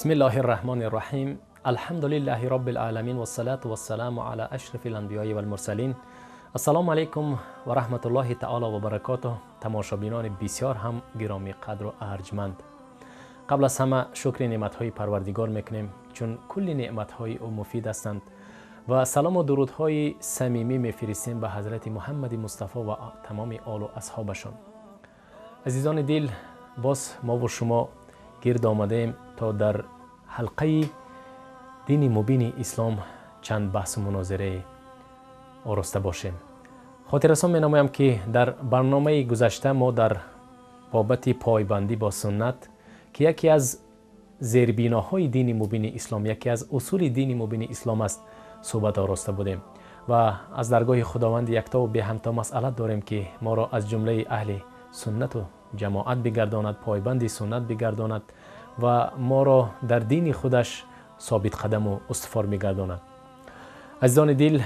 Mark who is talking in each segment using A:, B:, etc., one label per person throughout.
A: بسم الله الرحمن الرحیم. الحمد لله رب العالمین والصلاة والسلام علی اشرف الانبیاء والمرسلین. السلام علیکم و رحمت الله تعالی و برکاته. تماشابینان بسیار هم گرامی قدر و ارجمند، قبل از همه شکر نعمت‌های پروردگار میکنیم، چون کل نعمت‌های او مفید هستند، و سلام و درودهای صمیمی میفرستیم به حضرت محمد مصطفی و تمام آل و اصحابشان. عزیزان دل، باز ما و شما گرد آمدیم تا در حلقه دین مبین اسلام چند بحث و مناظره آراسته باشیم. خاطررسان می نمایم که در برنامه گذشته ما در بابت پایبندی با سنت که یکی از زیربیناهای دین مبین اسلام، یکی از اصول دین مبین اسلام است، صحبت آراسته بودیم و از درگاه خداوند یکتا و به همتا مسئله داریم که ما را از جمله اهل سنت و جماعت بگرداند، پایبند سنت بگرداند و ما را در دین خودش ثابت قدم و استوار بگرداند. عزیزان دل،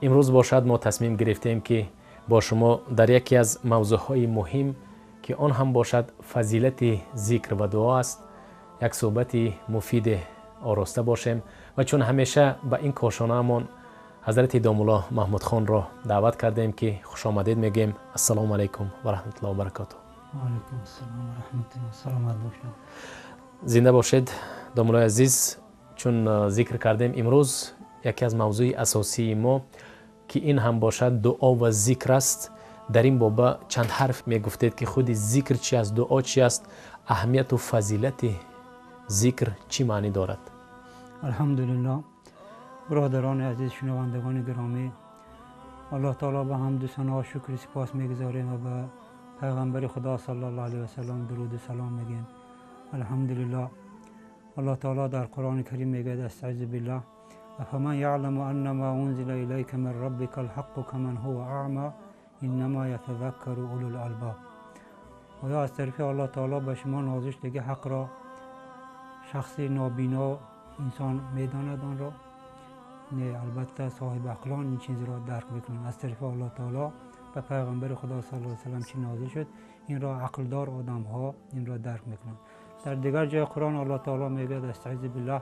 A: امروز باشد ما تصمیم گرفتیم که با شما در یکی از موضوعهای مهم که آن هم باشد فضیلت ذکر و دعا است، یک صحبت مفید آراسته باشیم و چون همیشه به این کاشانه حضرت داملا محمود خان را دعوت کردیم که خوش آمدید میگیم. السلام علیکم و رحمت الله و برکاته.
B: و علیکم السلام و رحمت الله. سلامت باشید.
A: زنده باشید داملای عزیز. چون ذکر کردیم، امروز یکی از موضوع اساسی ما که این هم باشد دعا و ذکر است. در این بابا چند حرف میگفتید که خود ذکر چی است، دعا چی است، اهمیت و فضیلت ذکر چی معنی دارد؟
B: الحمدلله. برادران عزیز، شنوندگان گرامی، الله تعالی به حمد و ثنا شکر سپاس میگذاریم و به پیغمبر خدا صلی الله علیه و سلم درود و سلام میگیم. الحمدلله. الله تعالی در قرآن کریم میگوید: استعذ بالله، افمن یعلم انما انزل الیک من ربک الحق کمن هو اعمی انما یتذکر اولو الالباب. آیا از طرف الله تعالی به شما نازل شده حق را شخص نابینا انسان میداند آن را؟ نه، البته صاحب عقلان این چیز را درک میکنند. از طرف الله تعالی به پیغمبر خدا صلی الله علیه و سلم چی نازل شد، این را عقلدار آدم ها این را درک میکنند. در دیگر جای قرآن الله تعالی میگوید: استعذ بالله،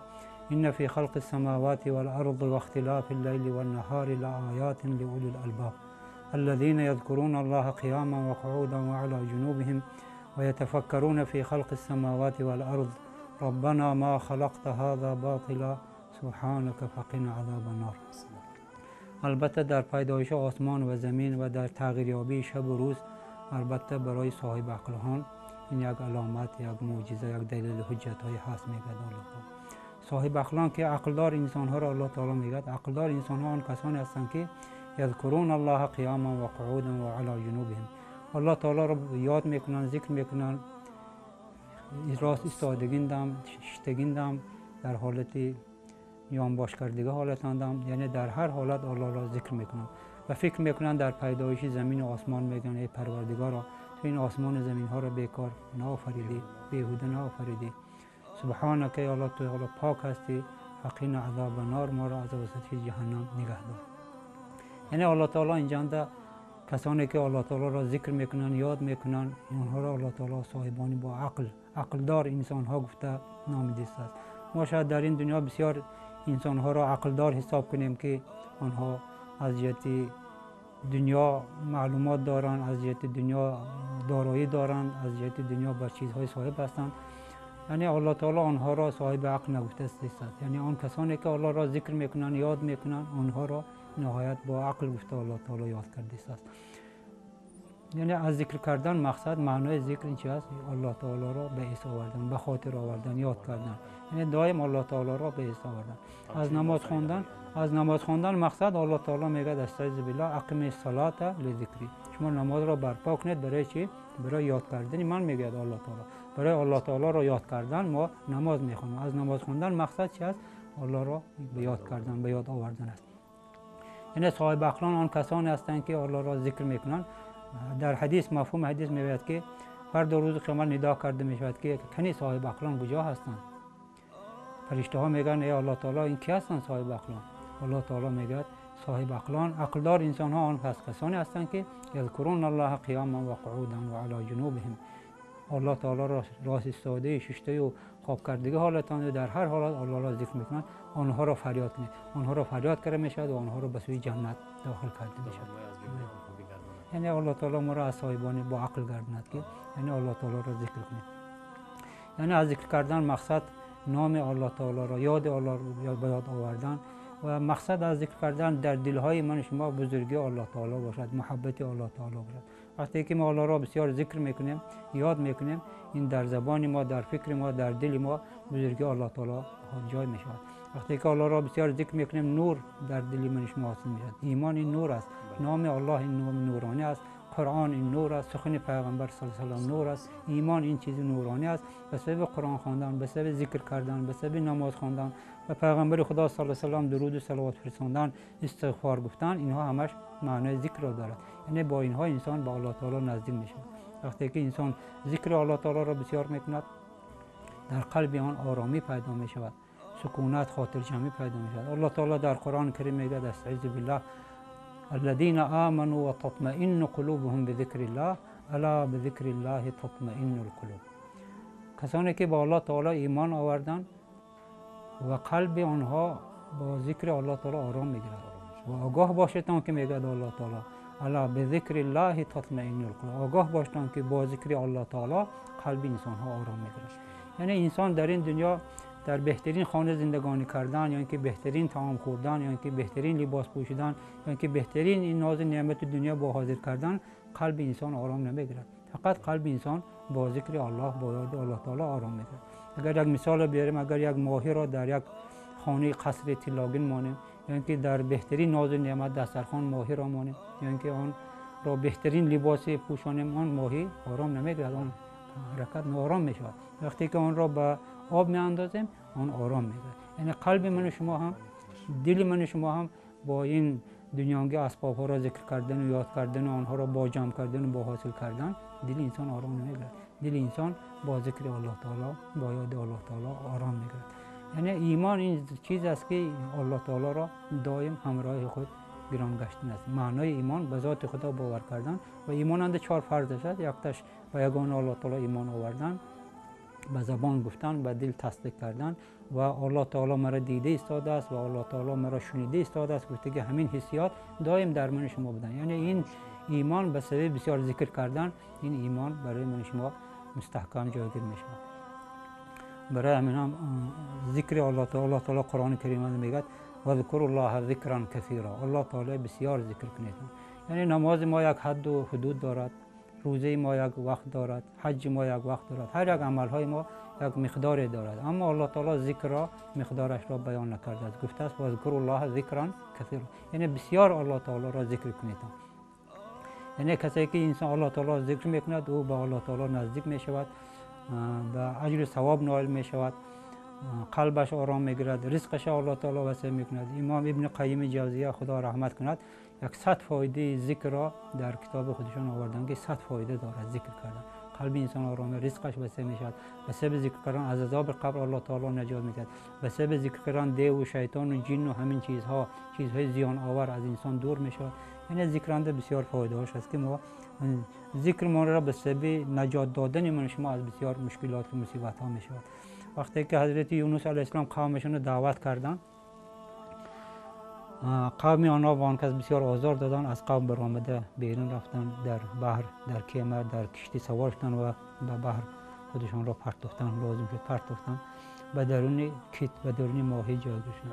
B: ان فی خلق السماوات والارض واختلاف الليل والنهار لآیات لأولی الالباب الذين يذكرون الله قياما وقعودا وعلى جنوبهم ويتفكرون في خلق السماوات والأرض ربنا ما خلقت هذا باطلا سبحانك فقنا عذاب النار. البته در پیدایش آسمان و زمین و در تغییریابی شب و روز، البته برای صاحب عقلهان این یک علامت، یک معجزه، یک دلیل حجت های هست، میگه الله تعالی. صاحب عقلان که عقلدار انسان ها را الله تعالی میگه، عقلدار انسان ها آن کسانی هستند که یذکرون الله قیاما و قعودا و علی جنوبهم، الله تعالی را یاد میکنن، ذکر میکنن، راست ایستادگیندم، شیشتگیندم، در حالت یانباش کردگی حالتندم، یعنی در هر حالت الله را ذکر میکنن و فکر میکنن در پیدایش زمین و آسمان. میگن ای پروردگارا، تو این آسمان و زمین ها را بیکار نآفریدی، بیهوده نآفریدی. سبحانك یا الله، تو حالا پاک هستی، فقنا عذاب النار، ما را از وسط جهنم نگه دار. یعنی الله تعالی اینجا کسانی که الله تعالی را ذکر میکنن، یاد میکنن، اینها را الله تعالی صاحبانی با عقل، عقلدار انسان ها گفته نامیده است. ما شاید در این دنیا بسیار انسان ها را عقلدار حساب کنیم که آنها از جهت دنیا معلومات دارند، از جهت دنیا دارایی دارند، از جهت دنیا بر چیزهای صاحب هستند. یعنی الله تعالی آنها را صاحب عقل نگفته است. یعنی آن کسانی که الله را ذکر میکنن، یاد میکنن، آنها را نهایت با عقل گفته الله تعالی یاد کرده است. یعنی از ذکر کردن مقصد، معنای ذکر این چی است؟ الله تعالی را به یاد آوردن، به خاطر آوردن، یاد کردن، یعنی دائم الله تعالی را به یاد آوردن. از نماز خواندن مقصد، الله تعالی میگه: استعذ بالله، اقم الصلاه لذکری، شما نماز را برپا کنید. برای چی؟ برای یاد کردن من، میگه الله تعالی. برای الله تعالی را یاد کردن ما نماز میخوانیم. از نماز خواندن مقصد چی است؟ الله را به یاد کردن، به یاد آوردن است. یعنی صاحب عقلان آن کسانی هستند که الله را ذکر میکنند. در حدیث، مفهوم حدیث میگوید که فردا روز قیامت ندا کرده میشود که کنی صاحب عقلان کجا هستند؟ فرشته ها میگن ای الله تعالی، این کی هستند صاحب عقلان؟ الله تعالی میگه صاحب عقلان، عقلدار انسان ها آن پس کسانی هستند که یذکرون الله قیاما و قعودا و علی جنوبهم، الله تعالی را راست ایستاده، ششته و خواب کردگی حالتان و در هر حالت الله را ذکر میکنند، آنها را فریاد کنید. آنها را فریاد کرده میشود و آنها را به سوی جنت داخل کرده میشود. یعنی الله تعالی ما را از صاحبان با عقل گرداند که یعنی الله تعالی را ذکر کنیم. یعنی از ذکر کردن مقصد نام الله تعالی را، یاد الله را به یاد آوردن و مقصد از ذکر کردن در دلهای من شما بزرگی الله تعالی باشد، محبت الله تعالی باشد. وقتی که ما الله را بسیار ذکر میکنیم، یاد میکنیم، این در زبان ما، در فکر ما، در دل ما بزرگی الله تعالی جای میشود. وقتی که الله را بسیار ذکر میکنیم، نور در دل من شما حاصل میشود. ایمان این نور است، نام الله این نام نورانی است، قرآن این نور است، سخن پیغمبر صلی الله علیه و سلم نور است، ایمان این چیز نورانی است. به سبب قرآن خواندن، به سبب ذکر کردن، به سبب نماز خواندن و پیغمبر خدا صلی الله علیه و سلم درود و صلوات فرستاندن، استغفار گفتن، اینها همش معنای ذکر را دارد. یعنی با اینها انسان به الله تعالی نزدیک میشود. وقتی که انسان ذکر الله تعالی را بسیار میکند، در قلب آن آرامی پیدا میشود، سکونت، خاطر جمعی پیدا میشود. الله تعالی در قرآن کریم میگوید استعیذ بالله الذين آمنوا وتطمئن قلوبهم بذكر الله الا بذكر الله تطمئن القلوب. کسانی که با الله تعالی ایمان آوردند و قلب آنها با ذکر الله تعالی آرام میگیرد و آگاه باشید که میگوید الله تعالی الا بذکر الله تطمئن القلوب، آگاه باشید که با ذکر الله تعالی قلب انسان ها آرام میگیرد. یعنی انسان در این دنیا در بهترین خانه زندگانی کردن، یا اینکه بهترین طعام خوردن، یا اینکه بهترین لباس پوشیدن، یا اینکه بهترین این ناز نعمت دنیا با حاضر کردن، قلب انسان آرام نمیگیرد. فقط قلب انسان با ذکر الله، با یاد الله تعالی آرام میگیرد. اگر یک مثال بیاریم، اگر یک ماهی را در یک خانه قصر طلاگین مانیم، یا اینکه در بهترین ناز نعمت دسترخوان ماهی را مانیم، یا اینکه آن را بهترین لباس پوشانیم، آن ماهی آرام نمیگیرد، آن حرکت ناآرام میشود. وقتی که آن را به آب می اندازیم، آن آرام میگیرد. یعنی قلب من و شما هم، دل من و شما هم با این دنیاگی اسباب ها را ذکر کردن و یاد کردن و آنها را با جمع کردن و با حاصل کردن، دل انسان آرام نمیگیرد. دل انسان با ذکر الله تعالی، با یاد الله تعالی آرام میگیرد. یعنی ایمان این چیز است که الله تعالی را دائم همراه خود گران گشتن است. معنای ایمان به ذات خدا باور کردن و ایمان اند چهار فرض است. یکتاش به یگانه الله تعالی ایمان آوردن، به زبان گفتن، به دل تصدیق کردن و الله تعالی مرا دیده ایستاده است و الله تعالی مرا شنیده ایستاده است. گفته که همین حسیات دائم در من شما بودن. یعنی این ایمان به سبب بسیار ذکر کردن، این ایمان برای من شما مستحکم جایگیر می شود. برای همین هم ذکر الله تعالی، الله تعالی قرآن کریم میگه وذکر الله ذکرا کثیرا، الله تعالی بسیار ذکر کنید. یعنی نماز ما یک حد و حدود دارد، روزه ما یک وقت دارد، حج ما یک وقت دارد، هر یک عملهای ما یک مقدار دارد. اما الله تعالی ذکر را مقدارش را بیان نکرده است. گفته است وذکر الله ذکرا کثیرا، یعنی بسیار الله تعالی را ذکر کنید. یعنی کسی که انسان الله تعالی را ذکر میکند، او به الله تعالی نزدیک میشود، به اجر و ثواب نائل میشود، قلبش آرام میگیرد، رزقش الله تعالی وسیع میکند. امام ابن قیم جوزیه خدا رحمت کند، 100 فایده ذکر را در کتاب خودشان آوردن که 100 فایده دارد ذکر کردن. قلب انسان آرام، رزقش وسیع میشود. به سبب ذکر کردن از عذاب قبر الله تعالی نجات میدهد. به سبب ذکر کردن دیو و شیطان و جن و همین چیزها، چیزهای زیان آور از انسان دور میشود. یعنی ذکر بسیار فایده هاش است که ما ذکر ما را به سبب نجات دادن من شما از بسیار مشکلات و مصیبت ها میشود. وقتی که حضرت یونس علیه السلام قومشون رو دعوت کردن، قوم آنها با آن کس بسیار آزار دادن، از قوم برآمده بیرون رفتن، در بحر، در کیمه، در کشتی سوار شدن و به بحر خودشان را پرتاختن، لازم شد پرتاختن، به درون کیت، به درون ماهی جای گرفتن،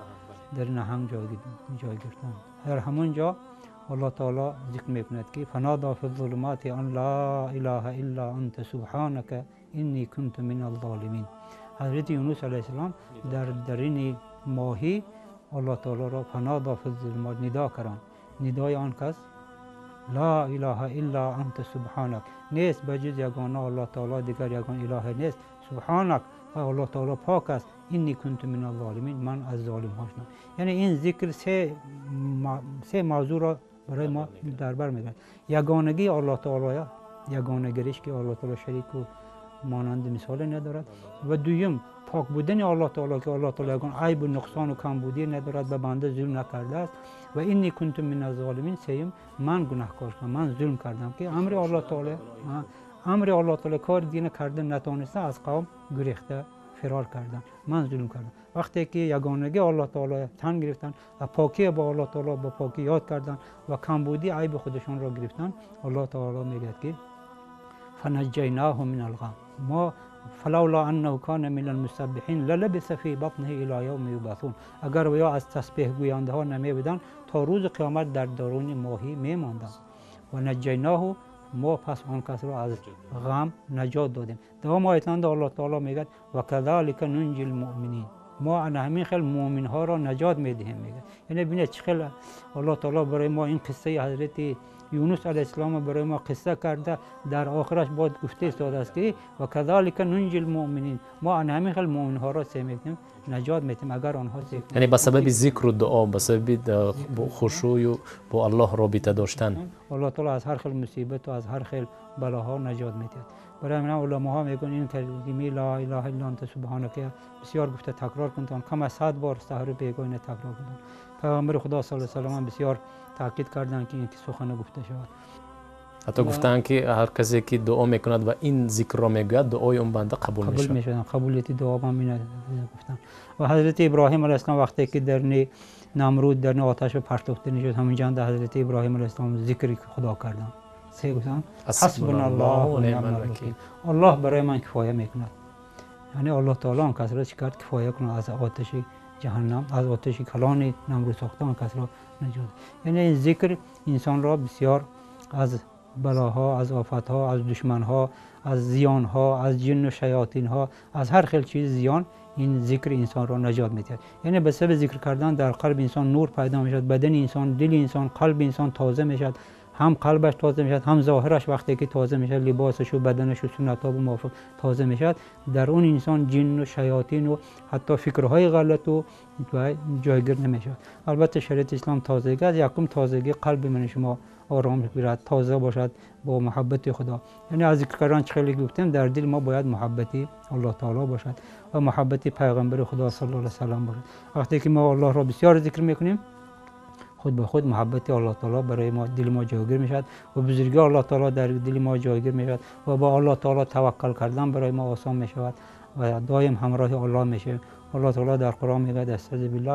B: در نهنگ جای گرفتن. در همون جا الله تعالی ذکر میکند که فنادى فی الظلمات ان لا اله الا انت سبحانك انی كنت من الظالمین. حضرت یونس علیه السلام در درون ماهی الله تعالی را فنادى فی الظلمات ندا کردن. ندای آن کس لا اله الا انت سبحانك، نیست بجز یگانه الله تعالی، دیگر یگان اله نیست، سبحانك و الله تعالی پاک است، انی كنت من الظالمین، من از ظالم ها شدم. یعنی این ذکر سه موضوع را برای ما در بر میگیرد. یگانگی الله تعالی، یگانگیش که الله تعالی شریک و مانند مثال ندارد، و دویم پاک بودن الله تعالی که الله تعالی یگان عیب و نقصان و کمبودی ندارد، به بنده ظلم نکرده است، و انی کنت من الظالمین، سیم من گناهکار شدم، من ظلم کردم که امر الله تعالی، امر الله تعالی کار دین کرده نتانسته، از قوم گریخته فرار کردن، من ظلم کردم. وقتی که یگانگی الله تعالی تن گرفتن و پاکی با الله تعالی با پاکی یاد کردن و کمبودی عیب خودشان را گرفتن، الله تعالی میگه که فنجیناه من الغم ما فلولا انه کان من المسبحین للبث فی بطنه الی یوم یبعثون. اگر ویا از تسبیح گوینده ها نمی بودن تا روز قیامت در درون ماهی میماندند. و نجیناه، ما پس آن کس را از غم نجات دادیم. دوام آیت الله تعالی میگه و کذالک ننجی المؤمنین، ما ان همین خیل مؤمن ها را نجات میدهیم. میگه یعنی ببینید چه خیل الله تعالی برای ما این قصه حضرت یونس علیه السلام برای ما قصه کرده، در آخرش باید گفته استاد است که و کذالک ننجی المؤمنین، ما ان همین خیل مؤمن ها را سه میکنیم، نجات میدیم اگر آنها سه.
A: یعنی به سبب ذکر و دعا، به سبب خشوع و با الله رابطه داشتن،
B: الله تعالی از هر خیل مصیبت و از هر خیل بلاها نجات میدهد. برای همین علما ها میگن این کلمه لا اله الا انت سبحانک بسیار گفته تکرار کنتان، کم از 100 بار سحر بیگاه تکرار کنتان. پیغمبر خدا صلی الله علیه و سلم بسیار تاکید کردند که این سخن گفته شود.
A: حتی گفتند که هر کسی که دعا میکند و این ذکر را میگوید دعای اون بنده قبول میشود.
B: قبولیت دعا هم این گفتند. و حضرت ابراهیم علیه السلام وقتی که در نمرود در آتش پرتوخته نشد، همینجا حضرت ابراهیم علیه السلام ذکر خدا کردند. سه گفتند حسبنا الله و نعم الوکیل، الله برای من کفایه میکند. یعنی الله تعالی آن کس را چیکار کفایه کند از آتش جهنم، از آتش کلان نمرود ساخته آن کس را نجات. یعنی این ذکر انسان را بسیار از بلاها، از آفتها، از دشمنها، از زیانها، از جن و شیاطینها، از هر خیل چیز زیان، این ذکر انسان را نجات میدهد. یعنی به سبب ذکر کردن در قلب انسان نور پیدا میشود، بدن انسان، دل انسان، قلب انسان تازه میشود. هم قلبش تازه میشود، هم ظاهرش وقتی که تازه میشود، لباسش و بدنش و سنت‌ها و موافق تازه میشود. در اون انسان جن و شیاطین و حتی فکرهای غلط و جایگیر نمیشود. البته شریعت اسلام تازگی است. یکم تازگی قلب من شما آرام بگیرد، تازه باشد با محبت خدا. یعنی از ذکر کردن چه خیلی گفتیم، در دل ما باید محبتی الله تعالی باشد و محبت پیغمبر خدا صلی الله علیه و سلم باشد. وقتی که ما الله را بسیار ذکر میکنیم، خود به خود محبت الله تعالی برای ما دل ما جایگیر میشود و بزرگی الله تعالی در دل ما جایگیر میشود و با الله تعالی توکل کردن برای ما آسان میشود و دایم همراه الله میشویم. الله تعالی در قرآن میگوید استعذ بالله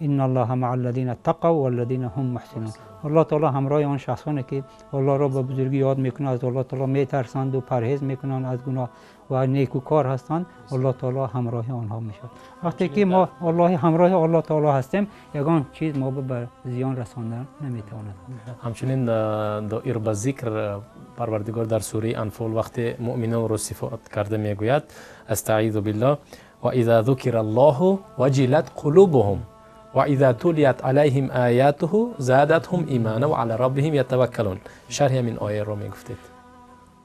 B: ان الله مع الذین اتقوا والذین هم محسنون. الله تعالی همراه آن شخصانی که الله را به بزرگی یاد میکنند، از الله تعالی میترسند و پرهیز میکنند از گناه و نیکوکار هستند، الله تعالی همراه آنها میشود. وقتی که ما الله همراه الله تعالی هستیم، یگان چیز ما به زیان رساندن نمیتواند.
A: همچنین دائر به ذکر پروردگار در سوره انفال وقتی مؤمنان را صفات کرده میگوید استعیذ بالله و اذا ذکر الله وجلت قلوبهم و اذا تلیت علیهم آیاته زادتهم ایمانا و علی ربهم یتوکلون. شرح این آیه را میگفتید.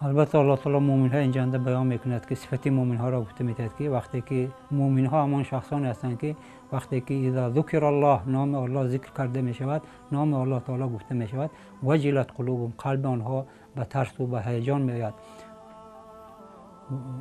B: البته الله تعالی مؤمن ها اینجا بیان میکند که صفت مؤمن ها را گفته میتاد که وقتی که مؤمن ها همان شخصانی هستند که وقتی که اذا ذکر الله، نام الله ذکر کرده میشود، نام الله تعالی گفته میشود، وجلت قلوبهم، قلب آنها به ترس و به هیجان میآید.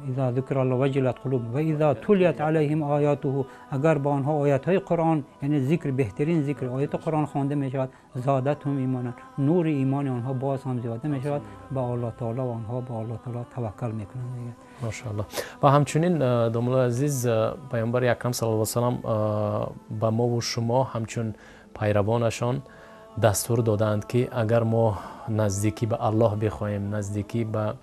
B: اذا ذکر الله وجلت قلوب و اذا تلیت علیهم آیاته، اگر با آنها آیات های قرآن، یعنی ذکر، بهترین ذکر آیات قرآن خوانده می شود، زادتهم ایمانا، نور ایمان آنها باز هم زیاده می شود، با الله تعالی و آنها با الله تعالی توکل می کنند.
A: ماشاءالله. و همچنین داملا عزیز، پیامبر اکرم صلی الله علیه و سلم به ما و شما همچون پیروانشان دستور دادند که اگر ما نزدیکی به الله بخواهیم، نزدیکی به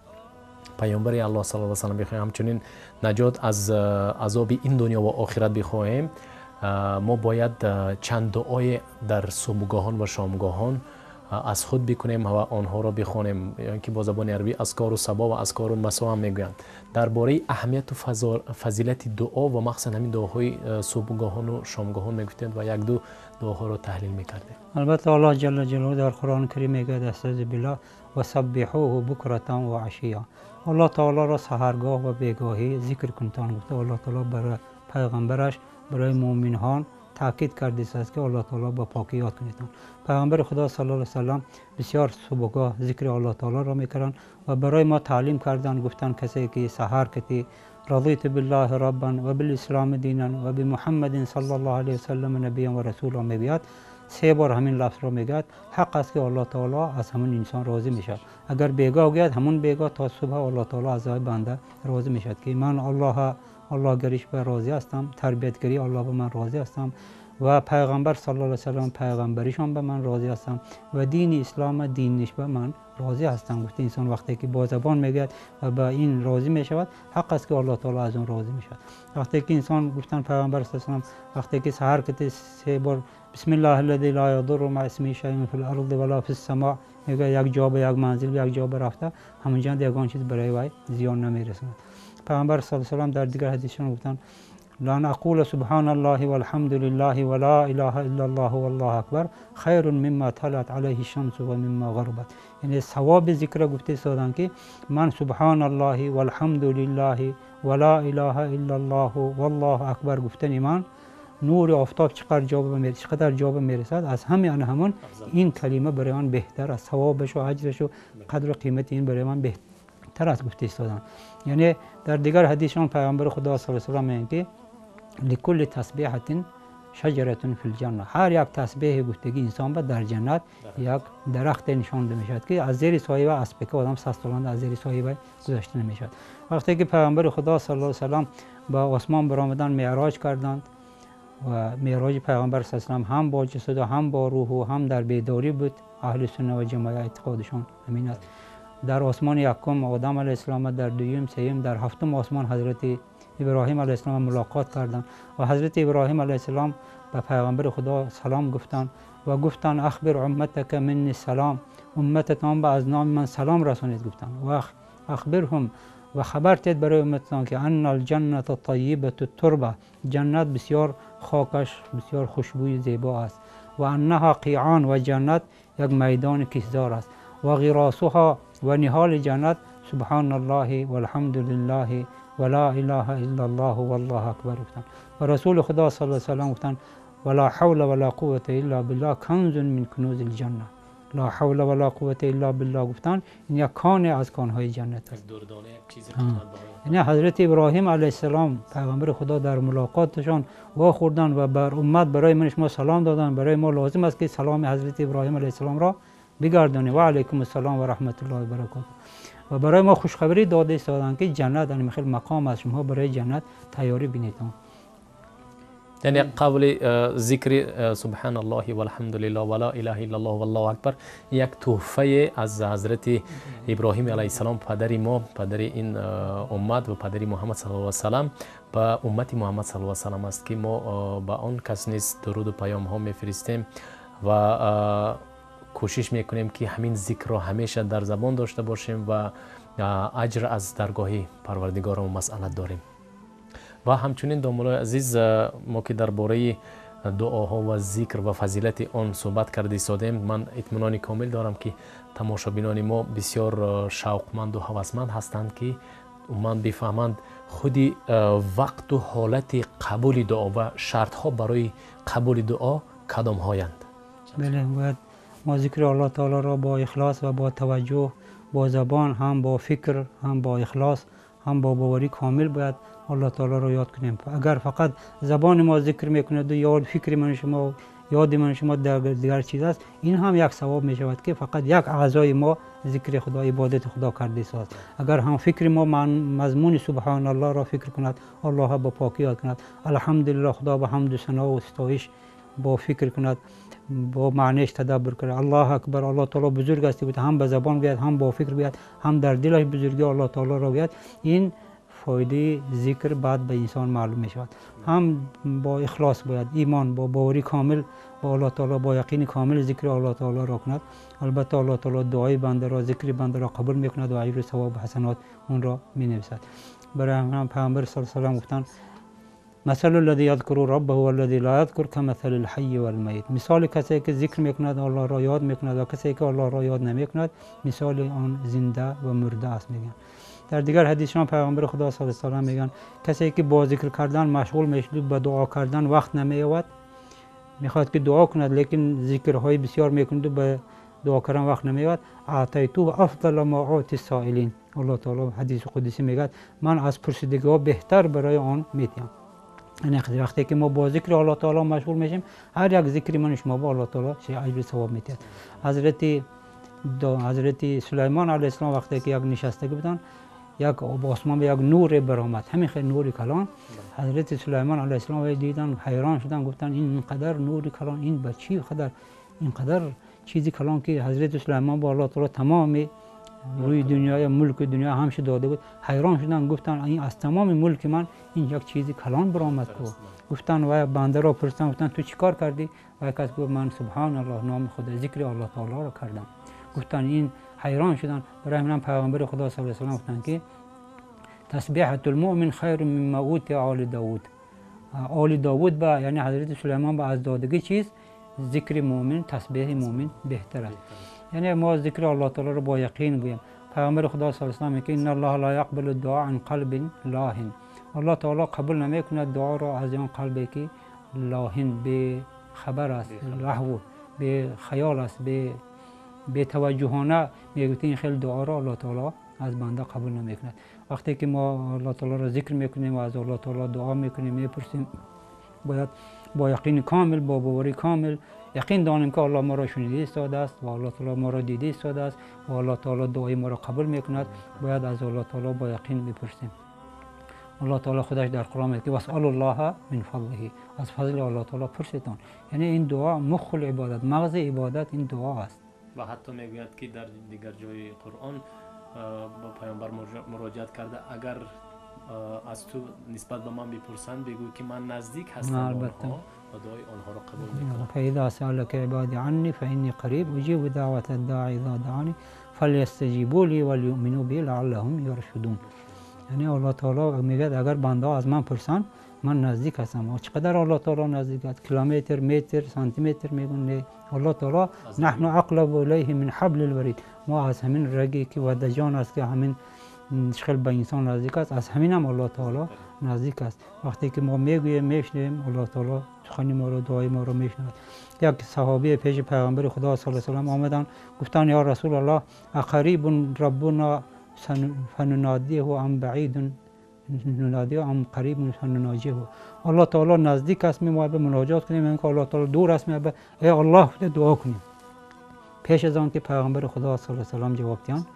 A: پیامبر الله صلی الله علیه و سلم بخواهیم، همچنین نجات از عذاب این دنیا و آخرت بخواهیم، ما باید چند دعای در صبحگاهان و شامگاهان از خود بکنیم و آنها را بخوانیم، یعنی که با زبان عربی اذکار و صبا و اذکار و مسا هم میگویند. درباره اهمیت و فضیلت دعا و مخصوصا همین دعاهای صبحگاهان و شامگاهان میگفتند و یک دو دعاها را تحلیل میکردیم.
B: البته الله جل جلاله در قرآن کریم میگوید استعذ بالله و سبحوه بکرة و عشیا، الله تعالی را سحرگاه و بیگاهی ذکر کنتان گفته. الله تعالی برای پیغمبرش، برای مؤمنان تاکید کرده است که الله تعالی با پاکی یاد کنید. پیغمبر خدا صلی الله علیه و سلم بسیار صبحگاه ذکر الله تعالی را میکردند و برای ما تعلیم کردند، گفتند کسی که سحر کتی رضیت بالله ربا و بالاسلام دینا و بمحمد صلی الله علیه و سلم نبیا و رسولا میگوید، سه بار همین لفظ را میگوید، حق است که الله تعالی از همون انسان راضی میشود. اگر بیگاه گوید، همون بیگاه تا صبح الله تعالی از بنده راضی میشود که من الله الله گریش به راضی هستم، تربیتگری الله به من راضی هستم و پیغمبر صلی الله علیه و سلم پیغمبریشان به من راضی هستم و دین اسلام دینش به من راضی هستم. گفته انسان وقتی که با زبان میگوید و به این راضی میشود، حق است که الله تعالی از اون راضی میشود. وقتی که انسان گفتن پیغمبر صلی الله علیه و سلم وقتی که سحر که سه بار بسم الله الذی لا یضر مع اسمه شیء فی الارض ولا فی السماء میگه، یک جا به یک منزل یک جا به رفته همونجا یگان چیز برای وی زیان نمیرساند. پیغمبر صلی الله علیه و سلم در دیگر حدیثشون گفتن لأن أقول سبحان الله والحمد لله ولا إله إلا الله والله أكبر خير مما طلعت عليه الشمس و مما غربت. یعنی ثواب ذکر گفته سادن که من سبحان الله والحمد لله ولا إله إلا الله والله أكبر گفتن من نور آفتاب چقدر جواب میرسد از همه آن همون این کلمه برای من بهتر است، ثوابش و اجرش و قدر و قیمت این برای من بهتر است گفته ایستادن. یعنی در دیگر حدیثشان پیامبر خدا صلی الله علیه و سلم میگن که لکل تسبیحة شجرة فی الجنة، هر یک تسبیح گفتگی انسان به در جنت یک درخت نشان داده میشود که از زیر سایه و اسب که آدم سستولند از زیر سایه گذاشته نمیشود. وقتی که پیامبر خدا صلی الله علیه و سلم به آسمان برآمدن معراج کردند و معراج پیامبر صلی الله علیه و سلم هم با جسد و هم با روح و هم در بیداری بود. اهل سنت و جماعت اعتقادشان همین است. در آسمان یکم آدم علیه السلام، در دوم، سوم، در هفتم آسمان حضرت ابراهیم علیه السلام ملاقات کردند و حضرت ابراهیم علیه السلام به پیغمبر خدا سلام گفتند و گفتند اخبر امتک منی سلام، امتتان به از نام من سلام رسانید گفتند و اخبرهم و خبر تید برای امتتان که ان الجنة طیبة التربه، جنت بسیار خاکش بسیار خوشبوی زیبا است و انها قیعان و جنت یک میدان کشتزار است و غراسها و نهال جنت سبحان الله والحمد لله ولا اله الا الله والله اکبر گفتند. و رسول خدا صلی الله علیه و سلم گفتند ولا حول ولا قوة الا بالله کنز من کنوز الجنه. لا حول ولا قوة الا بالله گفتند این یک کان از کانهای جنت است. یعنی حضرت ابراهیم علیه السلام پیغمبر خدا در ملاقاتشان واخوردن و بر امت برای من شما سلام دادن. برای ما لازم است که سلام حضرت ابراهیم علیه السلام را بگردانیم و علیکم السلام و رحمت الله و برکاته. و برای ما خوشخبری داده ایستادند که جنت یعنی خیلی مقام است، شما برای جنت تیاری بینید.
A: یعنی قول ذکر سبحان الله والحمد لله ولا اله الا الله والله اکبر یک تحفه از حضرت ابراهیم علیه السلام، پدر ما، پدر این امت و پدر محمد صلی الله علیه و سلم به امت محمد صلی الله علیه و سلم است که ما به آن کس نیز درود و پیام ها میفرستیم و کوشش میکنیم که همین ذکر را همیشه در زبان داشته باشیم و اجر از درگاه پروردگار ما مسئلت داریم. و همچنین دامولای عزیز، ما که درباره دعاها و ذکر و فضیلت آن صحبت کرده ایستادیم، من اطمینان کامل دارم که تماشابینان ما بسیار شوقمند و هوسمند هستند که من بفهمند خودی وقت و حالت قبول دعا و شرط ها برای قبول دعا کدام هایند.
B: بله، باید ما ذکر الله تعالی را با اخلاص و با توجه، با زبان، هم با فکر، هم با اخلاص، هم با باوری کامل باید الله تعالی را یاد کنیم. اگر فقط زبان ما ذکر میکند و یاد فکر من شما، یاد من شما در دیگر چیز است، این هم یک ثواب می شود که فقط یک اعضای ما ذکر خدا، عبادت خدا کرده است. اگر هم فکر ما مضمون سبحان الله را فکر کند، الله با پاکی یاد کند، الحمدلله خدا با حمد و ثنا و ستایش با فکر کند، با معنیش تدبر کند، الله اکبر، الله تعالی بزرگ است، هم به زبان گوید، هم با فکر گوید، هم در دلش بزرگی الله تعالی را گوید، این فایده ذکر بعد به انسان معلوم می شود. هم با اخلاص باید، ایمان با باوری کامل با الله تعالی، با یقین کامل ذکر الله تعالی را کند. البته الله تعالی دعای بنده را، ذکر بنده را قبول می کند و اجر ثواب و حسنات اون را می نویسد. برای هم پیامبر صلی الله علیه و سلم گفتند مثل الذی یذکر ربه والذی لا یذکر کمثل الحی والمیت. مثال کسی که ذکر میکند الله را یاد میکند و کسی که الله را یاد نمیکند مثال آن زنده و مرده است میگن. در دیگر حدیثشان پیامبر خدا صلی الله علیه و سلم میگن کسی که با ذکر کردن مشغول میشد، به دعا کردن وقت نمییابد، میخواد که دعا کند لیکن ذکرهای بسیار میکند و به دعا کردن وقت نمییابد، اعطیته افضل ما اعطی السائلین. الله تعالی حدیث قدسی میگه من از پرسیدگی بهتر برای آن میدیم. یعنی وقتی که ما با ذکر الله تعالی مشغول میشیم، هر یک ذکر من شما با الله تعالی چه اجر ثواب میدهد. حضرت سلیمان علیه السلام وقتی که یک نشستگی بودن، یک آسمان به یک نور برآمد، همین خیلی نور کلان. حضرت سلیمان علیه السلام دیدن، حیران شدن، گفتن اینقدر نور کلان، این به چی قدر، اینقدر چیزی کلان که حضرت سلیمان با الله تعالی تمام روی دنیا ملک دنیا همش داده بود. حیران شدن، گفتن این از تمام ملک من این یک چیزی کلان برآمد کو. گفتن و بنده را پرسیدن، گفتن تو چیکار کردی؟ و کس گفت من سبحان الله نام خدا ذکر الله تعالی را کردم. گفتن این حیران شدن. برای همین پیامبر خدا صلی الله علیه و سلم گفتن که تسبیحة المؤمن خیر مما اوتی آل داود. آل داود با یعنی حضرت سلیمان با از دادگی چیز ذکر مؤمن، تسبیح مؤمن بهتر است. یعنی ما ذکر الله تعالی رو با یقین گوییم. پیامبر خدا صلی الله علیه و سلم میگه ان الله لا یقبل الدعاء عن قلب لاهن. الله تعالی قبول نمیکند دعا را از آن قلبی که لاهن، به خبر است، لهو، به خیال است، به توجهانه میگوید. این خیلی دعا را الله تعالی از بنده قبول نمیکند. وقتی که ما الله تعالی را ذکر میکنیم و از الله تعالی دعا میکنیم، میپرسیم، باید با یقین کامل، با باوری کامل یقین دانیم که الله ما را شنیده ایستاده است و الله تعالی ما را دیده ایستاده است و الله تعالی دعای ما را قبول میکند. باید از الله تعالی با یقین بپرسیم. الله تعالی خودش در قرآن میگه که واسأل الله من فضله، از فضل الله تعالی پرسیدان. یعنی این دعا مخ العبادت، مغز عبادت این دعا است.
A: و حتی میگوید که در دیگر جای قرآن با پیامبر مراجعت کرده، اگر از تو نسبت به من بپرسند بگو که من نزدیک هستم آنها و دعای آنها را قبول میکنم.
B: فاذا سألك عبادي عني فإني قريب أجيب دعوة الداعي إذا دعاني فليستجيبوا لي وليؤمنوا بي لعلهم يرشدون. یعنی الله تعالی میگه اگر بنده از من پرسند من نزدیک هستم. چقدر الله تعالی نزدیک است؟ کیلومتر، متر، سانتی متر میگن نه. الله تعالی نحن اقرب الیه من حبل الورید، ما از همین رگی که وده جان است که همین خیلی به انسان نزدیک است، از همین هم الله تعالی نزدیک است. وقتی که ما میگوییم میشنویم، الله تعالی سخن ما رو، دعای ما رو میشنود. یک صحابی پیش پیامبر خدا صلی الله علیه و سلم آمدن، گفتن یا رسول الله اقریب ربنا فننادیه ام بعید ننادیه ام قریب فنناجیه. الله تعالی نزدیک است، می به مناجات کنیم، اینکه الله تعالی دور است می به ای الله دعا کنیم. پیش از آن که پیامبر خدا صلی الله علیه و سلم جواب دادن،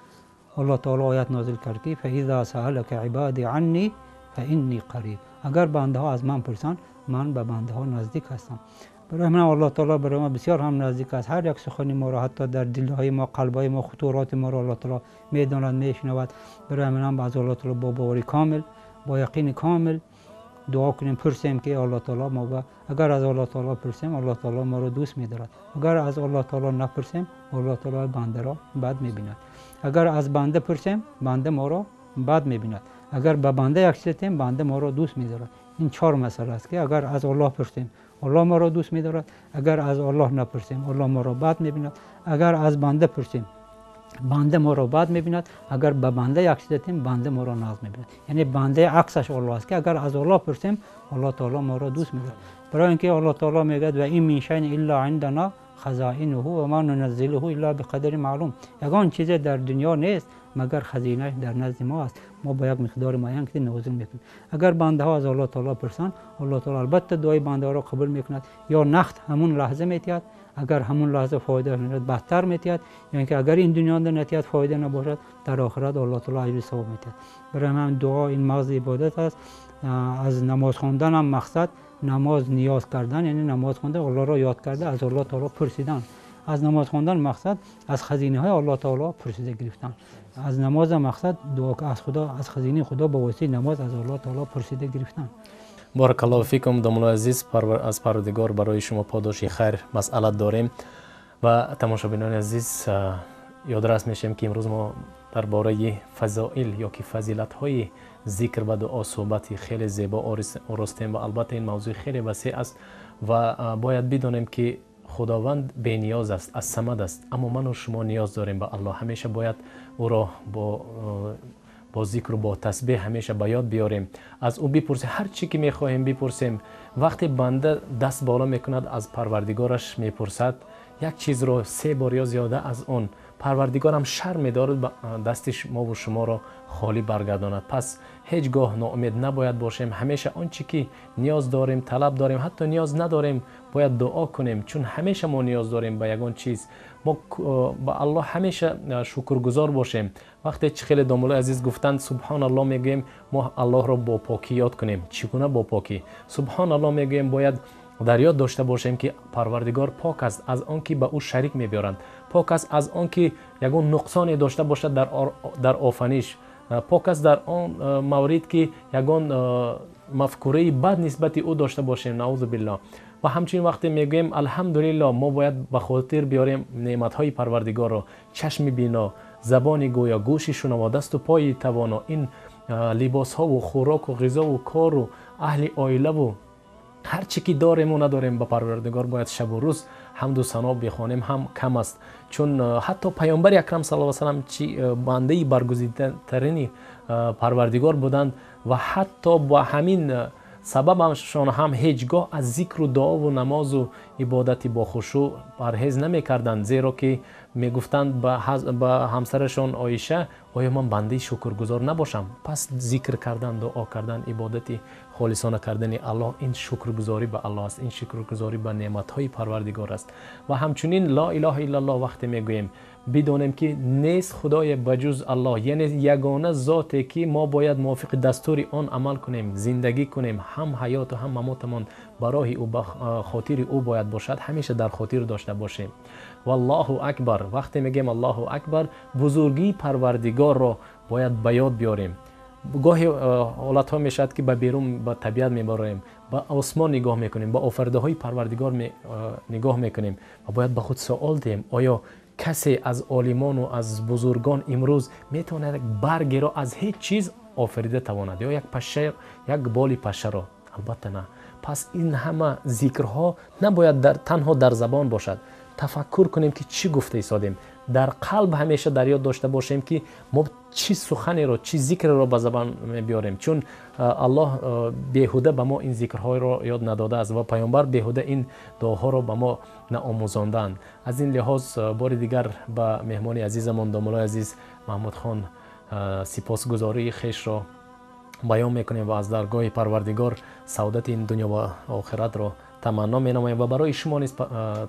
B: الله تعالی آیت نازل کرد که فاذا سألك عبادی عنی فانی قریب، اگر بنده ها از من پرسند من به بنده ها نزدیک هستم. برای من الله تعالی برای ما بسیار هم نزدیک است. هر یک سخنی ما را حتی در دلهای ما، قلبهای ما، خطورات ما را الله تعالی میداند، میشنود. برای من هم از الله تعالی با باوری کامل، با یقین کامل دعا کنیم، پرسیم که الله تعالی ما با، اگر از الله تعالی پرسیم الله تعالی ما را دوست می‌دارد، اگر از الله تعالی نپرسیم الله تعالی بنده را بد می‌بیند، اگر از بنده پرسیم بنده ما را بد می‌بیند، اگر به بنده یک چیز دهیم بنده ما را دوست می‌دارد. این چهار مسئله است که اگر از الله پرسیم الله ما را دوست می‌دارد، اگر از الله نپرسیم الله ما را بد می‌بیند، اگر از بنده پرسیم بنده ما را بد می‌بیند، اگر به بنده یک چیز دهیم بنده ما را ناز می‌بیند. یعنی بنده عکسش الله است که اگر از الله پرسیم الله تعالی ما را دوست می‌دارد. برای اینکه الله تعالی میگه و این من شیء الا عندنا خزائنه و ما ننزله الا بقدر معلوم. یگان چیز در دنیا نیست مگر خزینه در نزد ما است، ما با یک مقدار معین که نازل میکنیم. اگر بنده ها از الله تعالی پرسند الله تعالی البته دعای بنده ها را قبول میکند، یا نقد همون لحظه میتید، اگر همون لحظه فایده ندارد بدتر میتید، یعنی که اگر این دنیا نتید فایده نباشد در آخرت الله تعالی اجر ثواب میتید. برای من دعا این مغز عبادت است. از نماز خواندن هم مقصد نماز نیاز کردن، یعنی نماز خواندن الله را یاد کرده، از الله تعالی پرسیدن. از نماز خواندن مقصد از خزینه های الله تعالی پرسیده گرفتن. از نماز مقصد دعا از خدا، از خزینه خدا با واسطه نماز از الله تعالی پرسیده گرفتن.
A: بارک الله فیکم. داملا عزیز، از پروردگار برای شما پاداش خیر مسئله داریم. و تماشابینان عزیز، یادرس میشیم که امروز ما درباره فضائل یا که فضیلت های ذکر و دعا صحبت خیلی زیبا آراستیم و البته این موضوع خیلی وسیع است و باید بدانیم که خداوند بی‌نیاز است، از صمد است، اما من و شما نیاز داریم به الله. همیشه باید او را با ذکر و با تسبیح همیشه به یاد بیاریم، از او بپرسیم، هر چی که میخواهیم بپرسیم. وقتی بنده دست بالا میکند از پروردگارش میپرسد یک چیز رو 3 بار یا زیاده از آن، پروردگارم شرم می‌دارد دست ما و شما را خالی برگرداند. پس هیچگاه ناامید نباید باشیم، همیشه آنچه که نیاز داریم، طلب داریم، حتی نیاز نداریم، باید دعا کنیم، چون همیشه ما نیاز داریم به یگان چیز. мо ба Аллоҳ ҳамеша шукргузор бошем. Вақте чӣ хеле домуллои азиз гуфтанд, субҳоналлоҳ мегӯем, мо Аллоҳро бо покӣ ёд кунем. Чӣ гуна бо покӣ? Субҳоналлоҳ мегӯем, бояд дар ёд дошта бошем, ки Парвардигор пок аст аз он ки ба ӯ шарик мебиёранд, пок аст аз он ки ягон нуқсоне дошта бошад дар офаниш, пок аст дар он маврид ки ягон мафкураи бад нисбати ӯ дошта бошем, наузу биллоҳ. Ва ҳамчунин вақте мегӯем алҳамдулиллоҳ, мо бояд ба хотир биёрем неъматҳои Парвардигорро: чашми бино, забони гӯё, гӯши шунаво, дасту пои тавоно, ин либосҳову хӯроку ғизову кору аҳли оилаву ҳар чӣ ки дорему надорем, ба Парвардигор бояд шабу рӯз ҳамду сано бихонем ҳам кам аст. Чун ҳатто Паёмбари акрам саллаллоҳу алайҳи васаллам, чи бандаи баргузидатарини Парвардигор буданд, ва ҳатто ба ҳамин сабабашон ҳам ҳеҷ гоҳ аз зикру дуову намозу ибодати бохушӯъ парҳез намекарданд, зеро ки мегуфтанд ба ҳамсарашон Оиша: оё ман бандаи шукргузор набошам? Пас зикр кардан, дуо кардан, ибодати холисона кардани Аллоҳ, ин шукргузорӣ ба Аллоҳ аст, ин шукргузорӣ ба неъматҳои Парвардигор аст. Ва ҳамчунин ло илоҳа иллаллоҳ вақте мегӯем, бидонем, ки нест худое ба ҷуз Аллоҳ, яъне ягона зоте ки мо бояд мувофиқи дастури он амал кунем, зиндагӣ кунем, ҳам ҳаёту ҳам мамотамон ба роҳи ӯ, ба хотири ӯ бояд бошад, ҳамеша дар хотир дошта бошем. Валлоҳу акбар, вақте мегӯем Аллоҳу акбар, бузургии Парвардигорро бояд ба ёд биёрем. Гоҳе ҳолатҳо мешавад, ки ба берун, ба табиат мебароем, ба осмон нигоҳ мекунем, ба офаридаҳои Парвардигор нигоҳ мекунем ва бояд ба худ суол диҳем: оё касе аз олимону аз бузургон имрӯз метавонад як баргеро аз ҳеҷ чиз офарида тавонад ё як паша, як боли пашаро? Албатта, на. Пас ин ҳама зикрҳо набояд танҳо дар забон бошад. Тафаккур кунем, ки чӣ гуфта истодем, дар қалб ҳамеша дар ёд дошта бошем, ки мо чӣ суханеро, чӣ зикреро ба забон мебиёрем, чун Аллоҳ беҳуда ба мо ин зикрҳоро ёд надодааст ва Паёмбар беҳуда ин дуоҳоро ба мо наомӯзондаанд. Аз ин лиҳоз бори дигар ба меҳмони азизамон, домуллои азиз Маҳмудхон, сипосгузории хешро баён мекунем ва аз даргоҳи Парвардигор саодати ин дунё ва охиратро таманно менамоем ва барои шумо низ,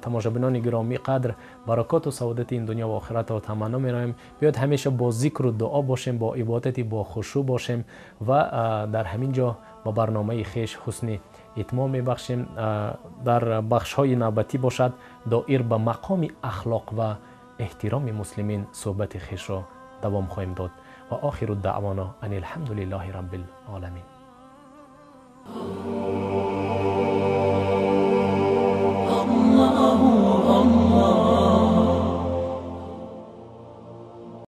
A: тамошобинони гиромӣ қадр, баракоту саодати ин дунё ва охиратро таманно менамоем. Биёед, ҳамеша бо зикру дуо бошем, бо ибодати бо хушӯъ бошем ва дар ҳамин ҷо ба барномаи хеш ҳусни итмом мебахшем. Дар бахшҳои навбатӣ бошад, доир ба мақоми ахлоқ ва эҳтироми муслимин суҳбати хешро давом хоҳем дод. Ва охиру даъвона ан алҳамду лиллаҳи раббил оламин.